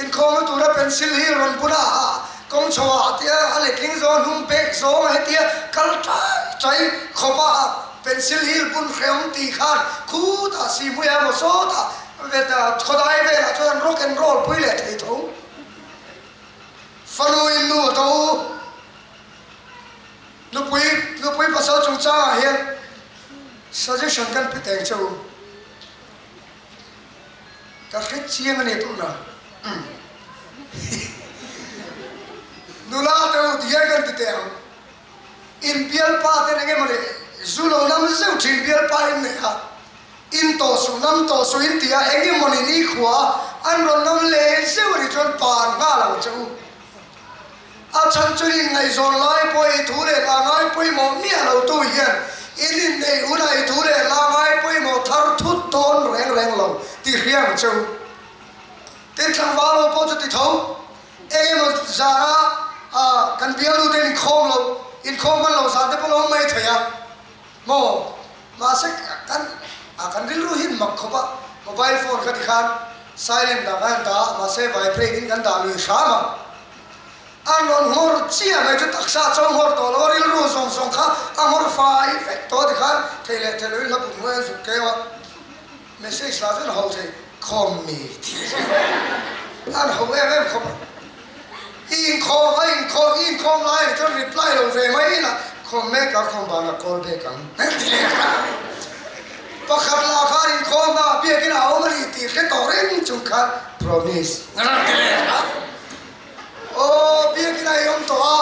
Inkhawm a tura pencil hi rawn bun a ha kawng chho ah tia a letling zawng a hnung bag zawng a hetia kal ṭai ṭai khawp a pencil hi bun hrehawm tih khan khutah sihhmuiah emaw sawtah khawdai velah chuan an rock and roll pui leh thei tho. Fanu in nu a to u. Nupui nupui pasal chungchangah hian suggestion kan pe teng che u. Ka hre chiang a ni tuna. Nula te u ti hian kan ti teh ang. In bialpa ten enge mawni zu lo nam zeuh thin bialpa in nei a. In tawh suh nam tawh suh in ti a enge mawni nikhua an rawn nam leh zeuh a nih chuan pan nghal ang che u. A chhan chu in ngaihzawn lai pawh i thu leh hla ngai pawimawh miah lo tu hian in inneih hunah i thu leh hla ngai pawimawh thar thut dawn reng reng lo tih hria ang che u. Tin tlangval ho pawh chu ti tho eng emaw zara kan bialnu te inkhawm lo inkhawm hman lo zan te pawh lo awm mai thei a maw? Mahse kan a kan rilru hi mak khawp a, mobile phone kha tikhan silent ah khan dah a, mahse vibrate in kan dah lui hram a. A rawn nghawr chiah mai chu taksa a cho nghawr tawh lo a, rilru zawng zawng kha a nghawr fai vek tawh a tikhan thei leh thei loin hla buk hnuai an zuk keu a, message lah chuan ho thei khawm mi tih an ho em em khawp a. I inkhawm a inkhawm i inkhawm lai ah chuan reply lo ve mai ila khawm mek a khawm ban a call back ang an ti leh a. Pakhat lah khan inkhawm na ah biakin a awm a ni tih hre tawh reng chung khan promise an rawn ti leh a. Aw biakin a i awm tawh a,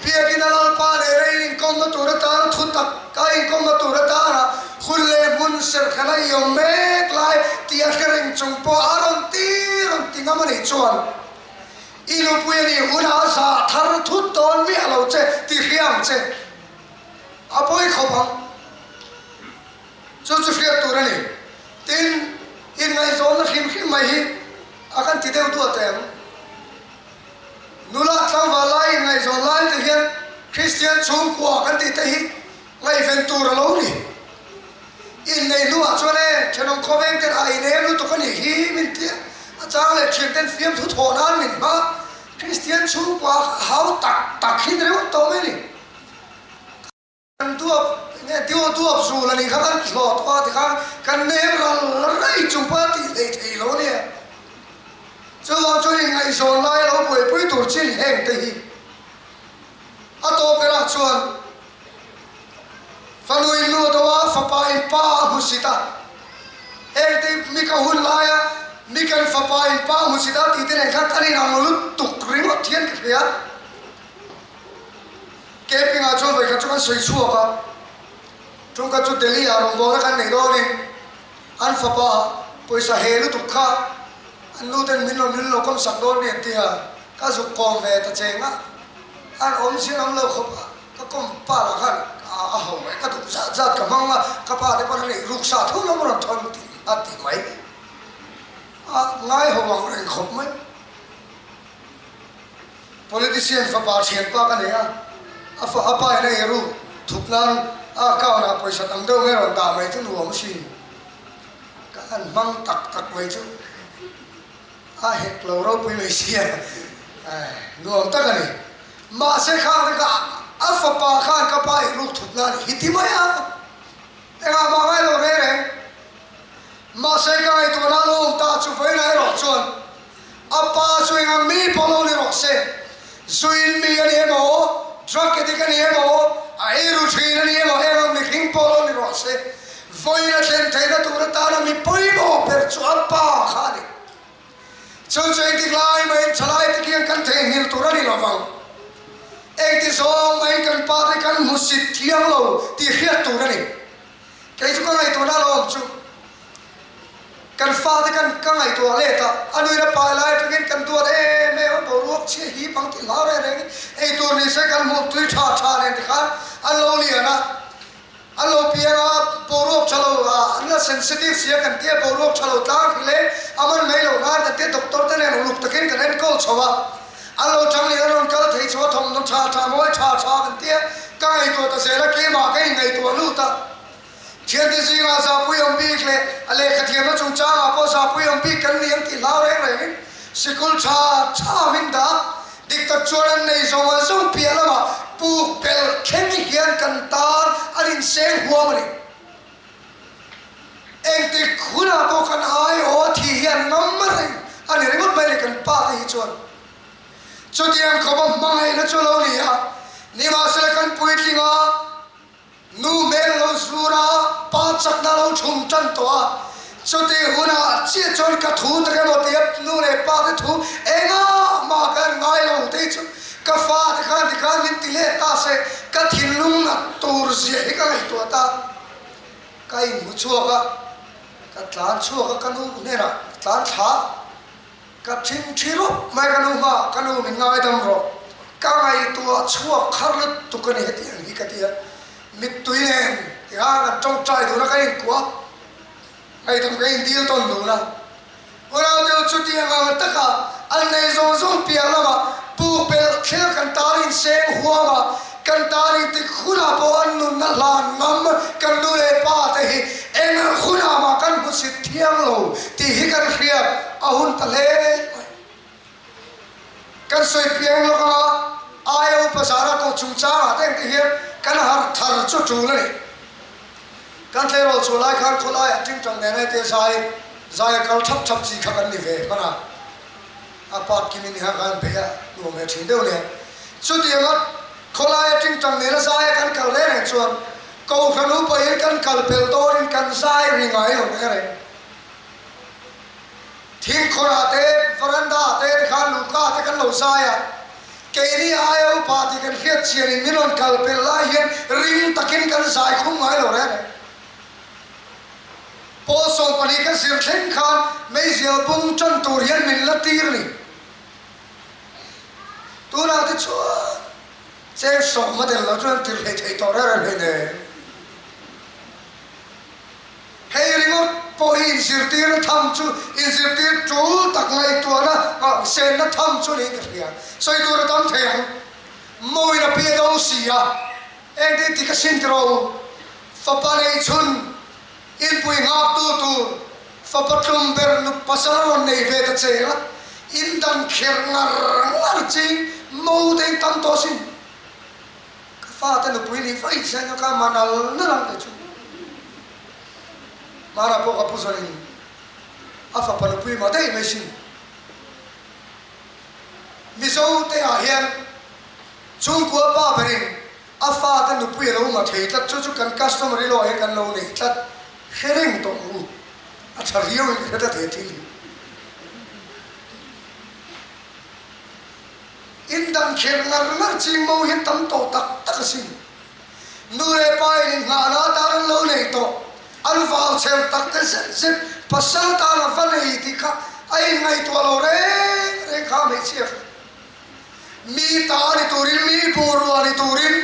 biakin a Lalpa leh rei inkawmna tur atana thu tak a inkawmna tur atana hun leh hmun serhkhana i awm mek lai tih a hre reng chung pawh a rawn ti rawn ti ngam a nih chuan i nupui a nih hunah zah thar thut dawn miah lo che ti hria ang che. A pawi khawp ang. Chu chu hriat tur a ni. Tin, inngaihzawnna hrim hrim mai hi a kan ti deuh duah teh ang. Nula tlangval lai inngaihzawn lai te hian Kristian chhungkua kan tih te hi ngaihven tur a lo ni. Inneih hnuah chuan e, thenawm khawveng ten a inem lutuk a nih hi min tia a chang leh thian ten fiamthu thawh nan min hma Kristian chhungkua hau tak tak hi ni ringawt tawh mai a ni. Kan duap nge tiu duap zul a nih kha kan hlawh tawh a tikhan kan nem ral rei chung pawh a tih hlei thei lo a nia. Chuvang chuan inngaihzawn lai a lo buaipui tur chin heng te hi a tawp berah chuan fanu in nu a do a, fapa in pa a hmusit a, heng te mi ka hun laia mi kan fapa in pa a hmusit a tih te nen khan kan inang lutuk ringawt hian ka hria. Camping ah chuan vawikhat chu kan sawi chhuak a, tungkhat chu Delhi ah rawngbawlna kan neih dawnin an fapa pawisa he lutuk kha an nu ten min rawn rin lo kawm sak dawn mi an ti a, ka zuk kawm ve ta cheng a, an awm zir awm lo khawp a, ka kawm pa lah khan a ho mai, ka duh zat zat ka hmang a, ka pa te pawn a neih ruk sa tho lo rawn thawn tih a ti mai, a ngai ho ang reng khawp mai. Politician fapa thianpa ka nei a, a fa a pa in a eiru thup nan a account ah pawisa tam deuh nge rawn dah mai chu nuam sin. Ka han hmang tak tak mai chu a hek lo ropui mai sia, nuam tak a ni. Mahse khang te kha a fapa khan ka pa eiruk thup nan hi ti mai a, engah mah ngai lo reng reng. Mahse ka ngaihtuahna a lo awm ta chu vawiin erawh chuan A pa chu engang mi pawh lo ni rawh se, zuin mi a ni emaw, drug addict a ni emaw, a eiru thin a ni emaw, engang mihring pawh lo ni rawh se, vawiin a thlen theihna tur atana mi pawimawh ber chu a pa kha a ni. Chu chu engtik lai maiin thalai te khian kan theihnghilh tur a ni lo vang. Engti zawng maiin kan pa te kan hmusit thiang lo tih hriat tur a ni. Kei chu ka ngaihtuahna lo awm chu. Kan fate kan ka ngaihtuah let a, a nuin a pai lai atangin kan duat em em a, boruak chhia hi bang tih hlau reng rengin eitur ni se kan hmuh tui tha tha nen tikhan an lo lian a. An lo piang a, boruak tha lo ah an la sensitive sia kan tia boruak tha lo tlang hrih leh a man mai loh nan kan tia doctor te nen uluk takin kan enkawl chho a, an lo tang leh an rawn kal thei chho a thawmhnaw tha tha mawi tha tha kan tia ka ngaihtuah ta zel a keimah ka inngaihtuah lut a. Thiante zingah zahpui awm bik leh a lehkha thiamna chungchangah pawh zahpui awm bik kan ni ang tih hlau reng rengin sikul tha tha min dah Dik tak chuan an nei zawng a zawng piah lamah puk pelh thleng hian kan tan an inseng huam a ni. Engtik hunah pawh kan aiaw a thi hi an ngam reng a ni ringawt mai le kan pa te hi chuan. Chutiang khawpa hmangaihna chu a lo ni a, nimahsela kan puitling a, Nu hmel a lo zur a, pa chakna a lo chhum tan tawh a. Chutih hunah chiah chuan ka thu tak emaw tia nu leh pa te thu engah mah ka en ngai lo tei chu ka fa te khan tikhan min ti let ta se ka thinlung nat tur zia hi ka ngaihtuah ta. Ka inhmu chhuak a, ka tlan chhuak a ka nu hnenah tlan thla. Ka thin thi rup mai ka nu hma, ka nu min ngaidam rawh, ka ngaihtuah chhuak khar lutuk a ni heti ang hi ka ti a, mittui nen tikhan kan tawngtai dun a, kan inkuah ngaihdam ka indil tawn dun a, unau deuh chutiang ang taka an nei zawng zawng piah lamah puk belh thil kan tan inseng huam a, kan tan intik hunah pawh an nunna hlan ngam kan nu leh pa te hi eng hunah mah kan hmusit thiang lo tih hi kan hriat a hun ta hle mai. Kan sawi piang lawk anga aia upa zara koh chungchangah te engte hian kan har thar chu tul a ni. Kan tleirawl chhuah lai khan khawlaiah tingtang nena te zai zai a kal thap thap chi kha kan ni ve hman a. A part kim in kha khan beih a nuam ve thin deuh nia. Chutianga khawlaia tingtang nena zaia kan kal reng reng chuan Kohhran upain kan kal pel dawnin kan zai ri ngai lo reng reng. Thingkhawrah te, veranda ah te tikhan luhka te kan lo zai a, keini aia upa tih kan hriat chianin min rawn kal pel lai hian ring takin kan zai khum ngai lo reng reng. Pawl 12 ka zir thleng khan meizial bung tan tur hian min la tir ni. Tunah te chuan cheng sawm a tel lo chuan tir hlei thei tawh reng reng hleinem. Hei ringawt pawh hi inzirtirna tham chu inzirtir tul tak ngaihtuahna nghahsenna tham chu niin ka hria. Sawi tur a tam thei ang. Mawina pi a do si a, engtin ti ka sin ti rawh u. Fapa nei chhun inpui nghaktu tur fapa tlum ber nu pasal a rawn nei ve ta che a, in dan kher ngar ngar ching mo te in tam tawh sin. Ka fate nupui nih vaih zel kha ka man al nal ang te chu. Mara pawh ka pu zawnin a fapa nupui mah daih mai sin. Mizo te ah hian chhungkua pa berin A fate nupui a lo ma thei tlat, chu chu kan customer i lawh hi kan lo nei tlat, hre reng tawh ang u, a tha riau in ka hre tlat he thil hi. In dan kher ngar ngar ching mo hian tam tawh tak tak asin. Nu leh pa in inngahna atan an lo nei tawh, an vau chher tak te zet zet pasal atan a va nei tih kha a inngaihtuah lo reng reng kha hmeichhia kha. Mi ta ni turin, mi bungrua ni turin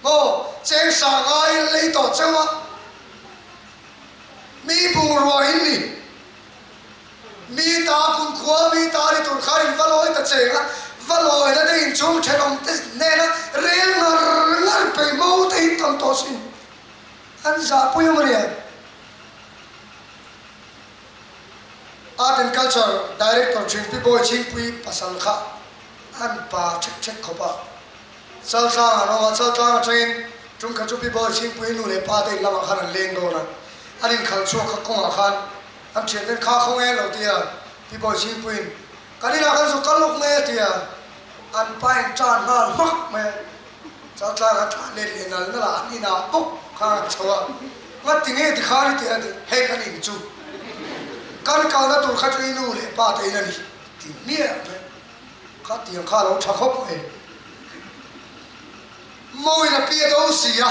maw cheng sang aiin lei tawh cheu a, mi bungrua in ni. Mi ta kumkhua mi ta ni tur khan in va lawi ta cheng a, va lawina te inchhung thenawm te hnena rel ngar ngar peih mo te in tam tawh sin. An zahpui awm a nia. Art and Culture Director Ṭhinpi Bawi Chhingpui pasal kha an pa ṭhek ṭhek khawp a, Chaltlang an awm a, Chaltlang aṭangin ṭum kha chu Pi Bawi Chhingpui nu leh pa te in lamah khan an leng dawn a, an inkhalh chhuak kha kawngah khan an ṭhian ten kha khaw nge lo ti a, Pi Bawi Chhingpuiin kan inah kan zuk kal lawk nge a ti a, an pa in ṭan nghal hmak mai a. Chaltlang a tlan let leh nal nal a, an inah bawk khan an chho a, Ngati nge ti khan i ti a ti, hei kan in chu kan kalna tur kha chu i nu leh pa te in a ni ti hmiah mai, kha tiang kha a lo tha khawp mai. Mawin a pi a do si a,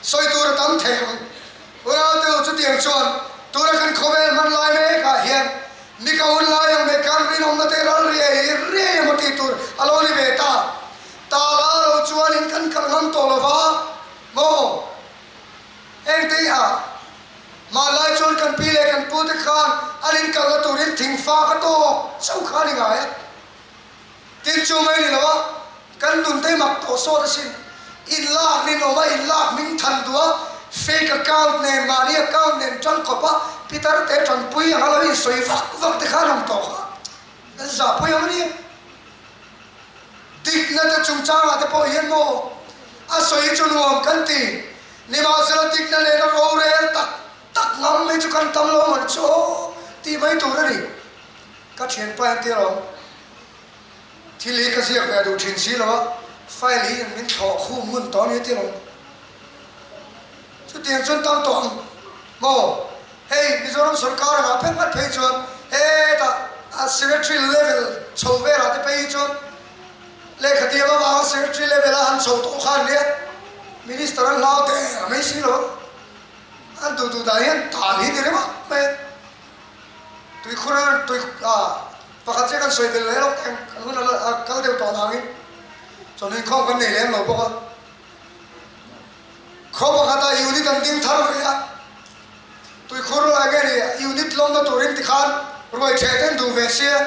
sawi tur a tam thei ang. Unaute u chutiang chuan tuna kan khawvel hman lai mekah hian ni ka hun lai ang mai khan rinawmna te ral riai riai emaw tih tur a lo ni ve ta. Tala lo chuanin kan kal ngam tawh lo va maw? Engte i a? Hmanlai chuan kan pi leh kan pu te khan an inkalna turin thingfa ka tawk chauh kha a ni ngai a. Tin chu mai ni lo a, kan nun te mak tawh sawt asin. In lak rinawm a, in lak hming than duh a, fake account nen, mahni account nen tang kawp a, pitar te tanpui anga lo insawi vak vak te khan awm tawh kha kan zahpui ang a nia. Dikna te chungchangah te pawh hian maw a sawi chu nuam kan ti. Nimahsela dikna nena rorel tak tak ngam mai chu kan tam lo man chu aw tih mai tur a ni. Ka thianpa hian tir awm. Thil hi ka ziak ve duh thin si lo a, file hi min thlawh khum ngun tawh a ni tir awm. Chutiang chuan tam tawh ang maw? Hei Mizoram sorkar angah phek ngat phei chuan hetah a secretary level chho velah te phei hi chuan lehkha tiam avanga secretary level a han chho tawh khan nia minister an hlau teh a mai si lo a, an duh duh dan hian tan hi ni ringawt mai a. Tuikhur a tui a pakhat chiah kan sawi belh leh lawk teng kan hun a kal deuh tawh nangin chawhnu inkhawm kan nei lem lo bawk a. Khaw pakhata unit an ding thar ve a, tuikhur eng nge ni unit lawmna turin tikhan ruai theh ten duh ve sia,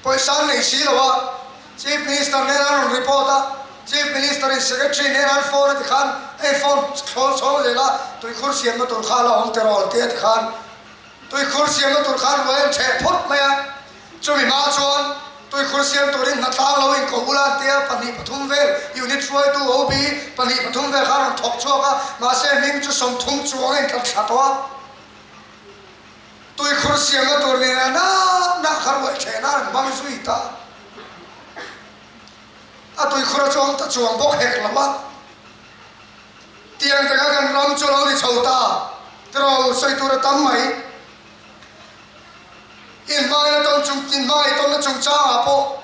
pawisa an nei si lo a, Chief Minister nen an rawn report a, Chief Minister in Secretary nen an phone a tikhan hei phone thlawl chhawng zel a, tuikhur siamna tur kha a la awm tiraw an ti a tikhan Tuikhur siamna tur khan ruai an chheh phawt mai a, chumi hma chuan tuikhur siam turin hnatlang lo inkoh ula an tia, 2 3 vel unit hruaitu OB 2 3 vel khan rawn thawk chhuak a, mahse hming chu 30 chuang a intlat thla tawh a. Tuikhur siamna tur nena na na kha ruai chhehna an hmang zui ta. A tuikhur a chuang ta chuang bawk hek lo a. Tiang taka kan ram chu lo ni chho ta tiraw sawi tur a tam mai. Inhmangaihna tawn chung inhmangaih tawnna chungchangah pawh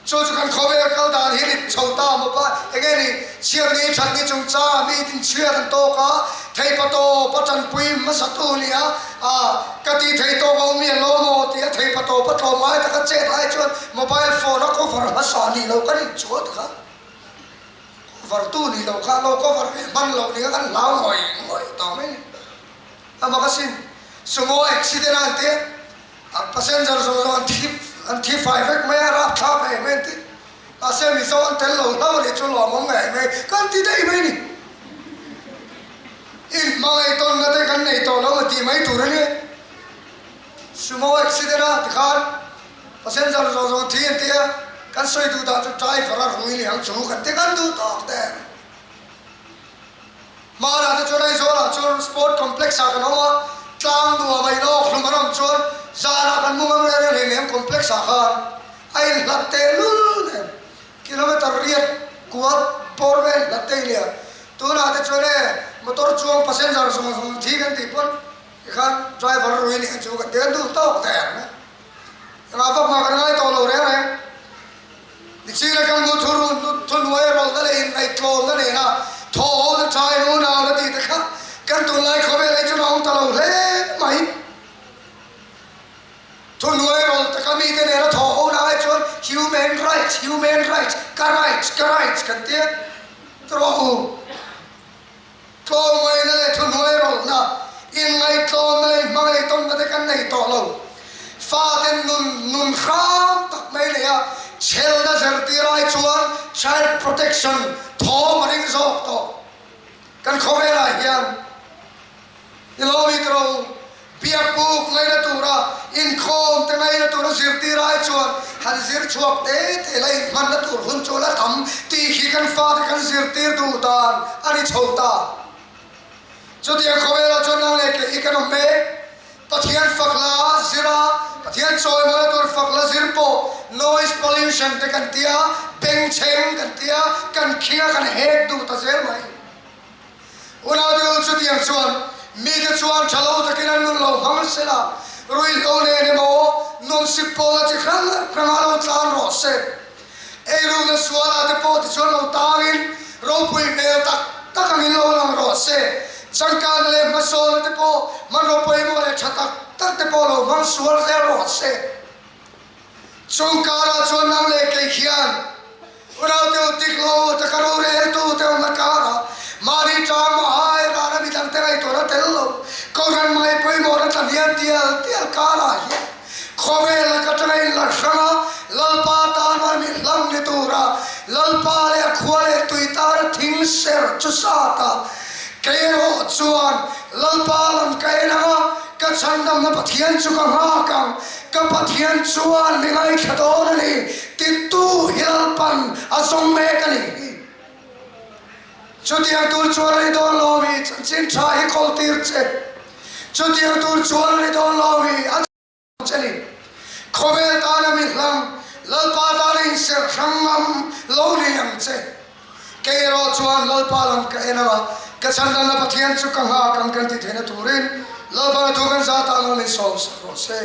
chu chu kan khawvel kal dan hi ni chho ta maw pa enge ni chhiat ni that ni chungchangah mi tin chhiat an tawk a theipa tawp a tanpui hmasa tu nia a ka ti thei tawk a awm miah lo maw tia theipa tawp a tlawm ngai taka chet ai chuan mobile phone a cover hmasa nih loh kan inchuah taka. Cover tu nih loh kha lo cover ve hman loh nia kan hlau ngawih ngawih tawh mai ni. A mak asin, sumo accident a an ti a, a passenger zawng zawng an thi an thi fai vek mai a, rapthlak em em an ti. Mahse Mizo an tel lo hlauh leh chu lawmawm ngei mai kan ti daih mai ni. Inhmangaih tawnna te kan nei tawh lo a tih mai tur a nia. Sumo accident a tikhan Passenger zawng zawng thi an ti a, kan sawi duh dan chu driver a rui liang chu kan ti kan duh tawk der. Hmanah te chuan Aizawlah chuan sport complex ah kan awm a, tlang nuam a inawk hlum an awm chuan zanah kan mu ngam reng reng hleinem complex ah khan a inhlat tehlul nen kilometer riat kual bawr vel hlat te i nia. Tunah te chuan e motor chuang passenger zawng zawng thi kan tih pawn tikhan driver a rui liang chu kan ti kan duh tawk der mai. Engah vak mah kan ngai tawh lo reng reng. Nichina kan hmu thu thuhnuai rawlna leh inngaihtlawmna nena thaw ho na tha in unau na tih te kha kan tunlai khawvel ei chuan a awm ta lo hle mai. Thuhnuai rawl taka mite nena thaw ho na ai chuan human rights, human rights, ka rights, ka rights kan tia tawh u. Tlawmngaihna leh thuhnuai rawlhna, inngaihtlawmna leh inhmangaihtawnna te kan nei tawh lo. Faten nun nun hram tak mai nei a, chhelna zirtir ai chuan child protection thawm a ring zawk tawh. Kan khawvelah hian i lo mit ro u. Biak buk ngaina tura inkhawm te ngaina tura zirtir ai chuan han zir chhuak te te la inhmanna tur hun chu la tam tih hi kan fate kan zirtir duh dan a ni chho ta. Chutiang khawvelah chuan nang leh kei hi kan awm mek. Pathian fak la zir a, Pathian chawimawina tur fak la zir pawh noise pollution te kan tia, bengchheng kan tia, kan khing a kan hek duh ta zel mai. Unaute u chutiang chuan mite chuan tha lo takin an nun lo hmang se la, ruihhlo nen emaw nawmsip pawla chi hrang hrangah lo tlan rawh se. Eirukna sualah te pawh tichuan lo tangin ropui hmel tak tak angin lo lang rawh se. Changkanna leh hmasawna te pawh hmanraw pawimawh leh tha tak tak te pawh lo hmang sual zel rawh se. Chung karah chuan nang leh kei khian unaute u tik lo taka roreltu te awmna karah mahni tang mahai rana midangte ngaihtuah. tlahniam tial tial karah hian khawvel laka tanga inla hrang a, Lalpa tana mi hlang ni tura Lalpa leh a khua leh tui tana thing ser chu sat a, kei erawh chuan Lalpa lam ka en ang a, ka chhandamna Pathian chu ka nghak ang, ka Pathian chuan mi ngaithla dawn a ni, titu hi Lalpan a zawng mek a ni hi. Chutiang tur chuan a ni dawn lo mi chanchin tha hi kawl tir che. Chutiang tur chuan a ni dawn lo mi a che ni. Khawvel tana mi hlang, Lalpa tana inserh hrang ngam lo ni ang che. Kei erawh chuan Lalpa lam ka en ang a, ka chhandanna Pathian chu ka nghak ang kan ti theihna turin Lalpa na thu kan zat ah lo min sawm sak rawh se.